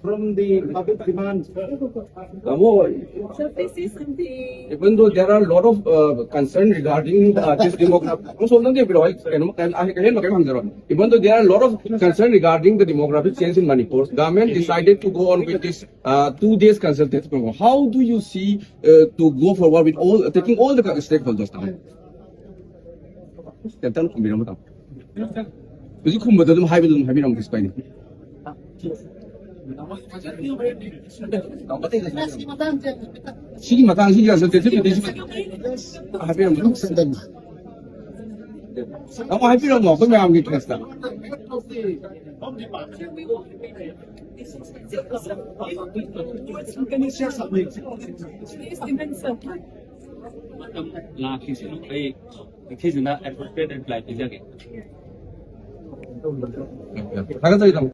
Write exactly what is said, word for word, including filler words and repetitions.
From the public demand. ꯇꯥꯃꯣ, So this is something. Even though there are a lot of uh, concern regarding uh, this demographic, ꯁꯣꯝꯗ ꯌꯦꯡꯕꯤꯔꯣ, ꯑꯩ ꯀꯩꯅꯣꯝ ꯑꯍꯦꯟꯕ ꯀꯩꯅꯣꯝ ꯍꯪꯖꯔꯣ. Even though there are a lot of concern regarding the demographic change in Manipur, government decided to go on with this uh, two days consultation program. How do you see uh, to go forward with all taking all the stakeholders now? ꯈꯤꯇꯪ ꯈꯨꯝꯕꯤꯔꯝꯃꯣ, ꯇꯥꯃꯣ꯫ ꯍꯧꯖꯤꯛ ꯈꯨꯝꯕꯗꯣ ꯑꯗꯨꯝ ꯍꯥꯏꯕꯗꯣ ꯑꯗꯨꯝ ꯍꯥꯏꯕꯤꯔꯝꯃꯣ, ꯀꯩꯁꯨ ꯀꯥꯏꯗꯦ꯫ ꯁꯤꯒꯤ ꯃꯇꯥꯡꯁꯤꯒꯤ ꯍꯥꯏꯕꯤꯔꯝꯃꯣ꯫ ꯑꯃꯨꯛ ꯍꯥꯏꯕꯤꯔꯝꯃꯣ ꯑꯩꯈꯣꯏ ꯃꯌꯥꯝꯒꯤ interest꯫ ꯂꯥꯛꯈꯤꯁꯤꯅ ꯑꯩ ꯅꯤꯡꯊꯤꯖꯅ appropriate reply ꯄꯤꯖꯒꯦ꯫ ꯊꯥꯒꯠꯆꯔꯤ, ꯇꯥꯃꯣ꯫